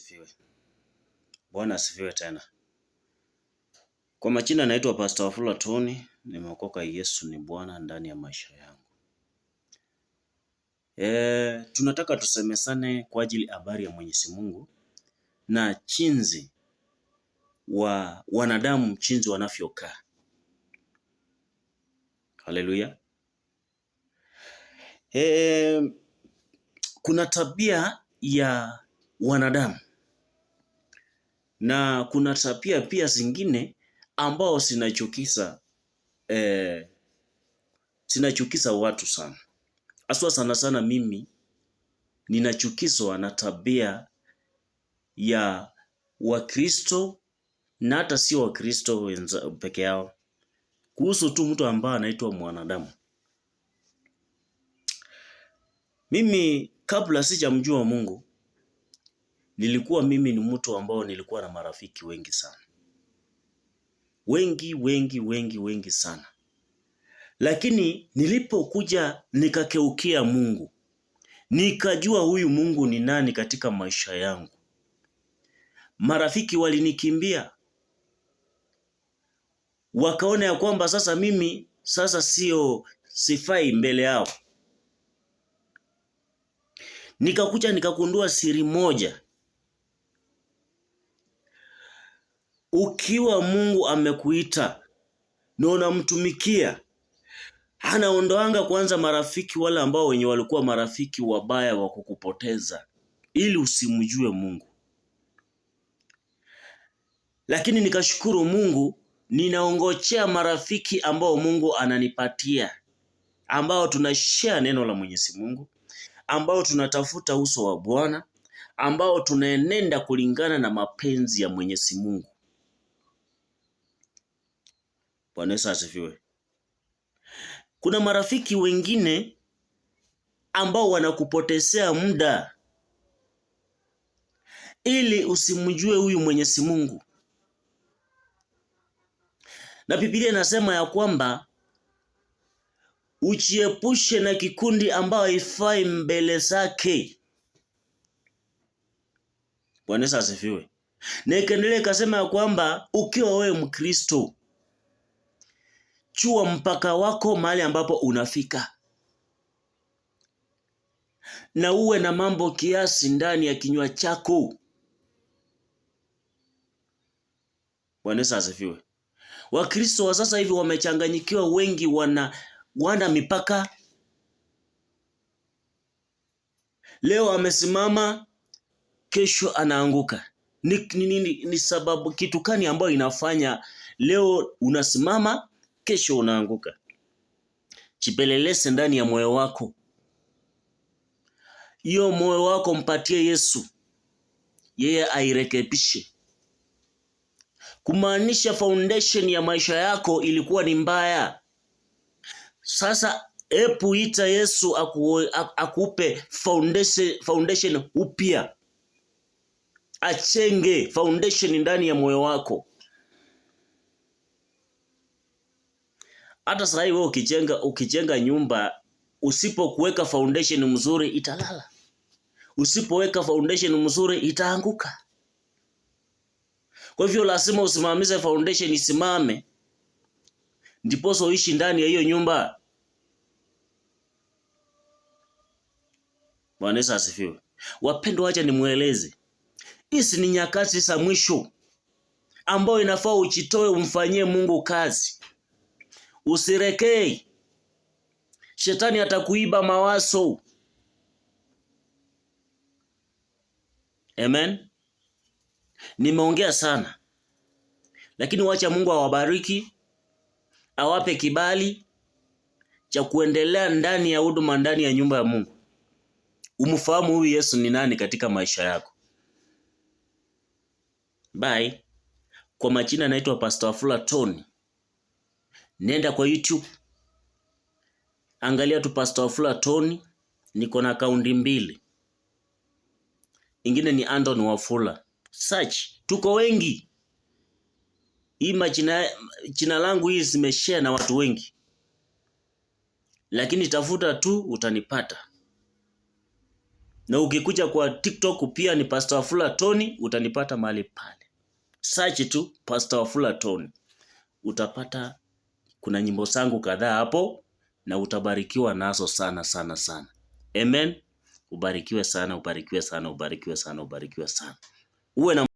Asifiwe. Bwana asifiwe tena. Kwa majina naitwa Pastor Wafula Tony, nimeokoka. Yesu ni Bwana ndani ya maisha yangu. Tunataka tusemesane kwa ajili habari ya Mwenyezi Mungu na chinzi wa wanadamu chinzi wanavyokaa. Haleluya. E, kuna tabia ya wanadamu na kuna tabia pia zingine ambao zinachukiza zinachukiza watu sana. Haswa sana sana mimi ninachukizwa na tabia ya Wakristo na hata sio Wakristo peke yao, kuhusu tu mtu ambaye anaitwa mwanadamu. Mimi kabla sijamjua Mungu, nilikuwa mimi ni mtu ambao nilikuwa na marafiki wengi sana, wengi wengi wengi wengi sana, lakini nilipokuja nikakeukia Mungu, nikajua huyu Mungu ni nani katika maisha yangu, marafiki walinikimbia, wakaona ya kwamba sasa mimi sasa sio sifai mbele yao. Nikakuja nikagundua siri moja. Ukiwa Mungu amekuita na unamtumikia, anaondoanga kwanza marafiki wale ambao wenye walikuwa marafiki wabaya wa kukupoteza ili usimjue Mungu. Lakini nikashukuru Mungu, ninaongojea marafiki ambao Mungu ananipatia, ambao tunashare neno la Mwenyezi Mungu, ambao tunatafuta uso wa Bwana, ambao tunaenenda kulingana na mapenzi ya Mwenyezi Mungu. Bwana Yesu asifiwe. Kuna marafiki wengine ambao wanakupotezea muda ili usimjue huyu Mwenyezi Mungu. Na Biblia inasema ya kwamba ujiepushe na kikundi ambayo haifai mbele zake. Bwana Yesu asifiwe. Na ikaendelea ikasema ya kwamba ukiwa wewe Mkristo, chua mpaka wako mahali ambapo unafika, na uwe na mambo kiasi ndani ya kinywa chako. Bwana Yesu asifiwe. Wakristo wa sasa hivi wamechanganyikiwa, wengi wana mipaka. Leo amesimama, kesho anaanguka. Ni sababu kitu gani ambayo inafanya leo unasimama, kesho unaanguka? Chipelelese ndani ya moyo wako. Hiyo moyo wako mpatie Yesu, yeye airekebishe. Kumaanisha foundation ya maisha yako ilikuwa ni mbaya. Sasa epu ita Yesu akupe foundation upya, achenge foundation ndani ya moyo wako. Hata sasa hivi wewe ukijenga nyumba, usipokuweka foundation mzuri italala, usipoweka foundation mzuri itaanguka. Kwa hivyo lazima usimamize foundation isimame, ndiposa uishi ndani ya hiyo nyumba. Bwana Yesu asifiwe. Wapendwa, acha nimueleze, hizi ni nyakati za mwisho ambayo inafaa ujitoe umfanyie Mungu kazi. Usirekei, shetani atakuiba mawazo. Amen. Nimeongea sana, lakini wacha Mungu awabariki, awape kibali cha kuendelea ndani ya huduma, ndani ya nyumba ya Mungu. Umfahamu huyu Yesu ni nani katika maisha yako. Bye. Kwa majina naitwa Pastor Wafula Tony. Nenda kwa YouTube, angalia tu Pastor Wafula Tony. Niko na akaunti mbili, ingine ni Anton Wafula. Search, tuko wengi. Hii majina, jina langu hii zimeshare na watu wengi, lakini tafuta tu utanipata. Na ukikuja kwa TikTok pia ni Pastor Wafula Tony, utanipata mahali pale. Search tu Pastor Wafula Tony, utapata kuna nyimbo zangu kadhaa hapo na utabarikiwa nazo sana sana sana. Amen. Ubarikiwe sana, ubarikiwe sana, ubarikiwe sana, ubarikiwe sana. Uwe na